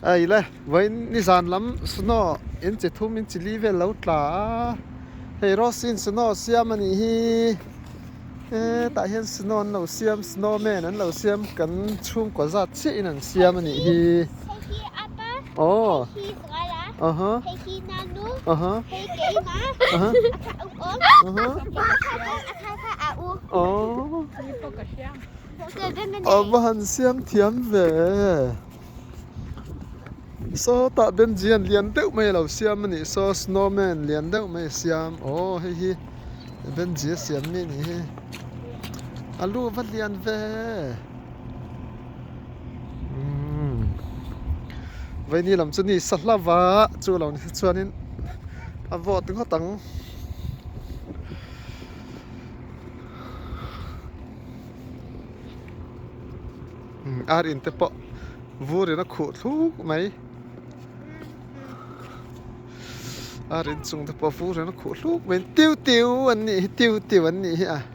Ai le vawiin nizan lam snow inchi thum inchi li vel lo tla a hei rose in snow siam a nih hi hetah hian snow an lo siam snow man an lo siam kan chhungkaw zat chiah in an siam a nih hi aw aha aha aha aha aw a va han siam thiam ve. Sawtah Benji-a'n lian deuh mai a lo siam a nih saw snowman lian deuh mai a siam aw hei hi Benji a siam mi a nih hi a lu va lian ve umm vaini lam chu ni sa hlauh a chu lo ni chuanin a vawt ngawt ang. Ar in te pawh vur in a khuh thluk mai ar in chung te pawh vur in a khuh thluk mai tiu tiu an nih hi tiu tiu an nih hi a.